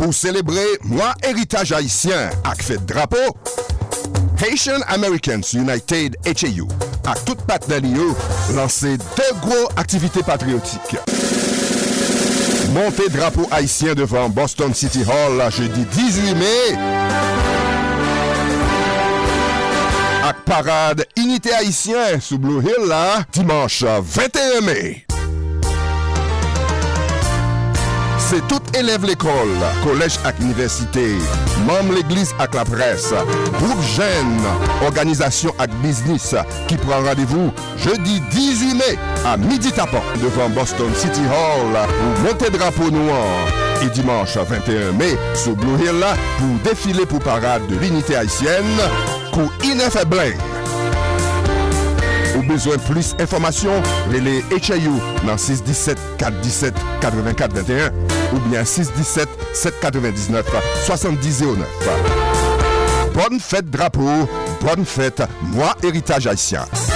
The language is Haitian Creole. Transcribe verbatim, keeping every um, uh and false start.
Pou selebre Mwa Eritaj Ayisyen ak Fèt Drapo, Haitian Americans United, H A U, ak tout patnè li yo lanse de gwo aktivite patriyotik. Monte drapo ayisyen devan Boston City Hall jedi dizuit me, ak parad Inite Ayisyen sou Blue Hill la dimanch venteyen me. Se tout elèv lekòl, kolèj ak inivèsite, manm legliz ak laprès, gwoup jèn, òganizasyon ak biznis ki pran randevou jedi dizuit me a midi tapan devan Boston City Hall pou monte drapo nou an, e dimanch venteyen me sou Blue Hill la pou defile pou Parade de l'Unité Haïtienne kou inèfè blank. Ou bezwen plis enfòmasyon? Rele H A U nan sis disèt kat disèt katrevenkat venteyen oubyen sis disèt sèt katrevendiznèf swasanndis zewo nèf. Bòn fèt drapo, bòn fèt Mwa Eritaj Ayisyen.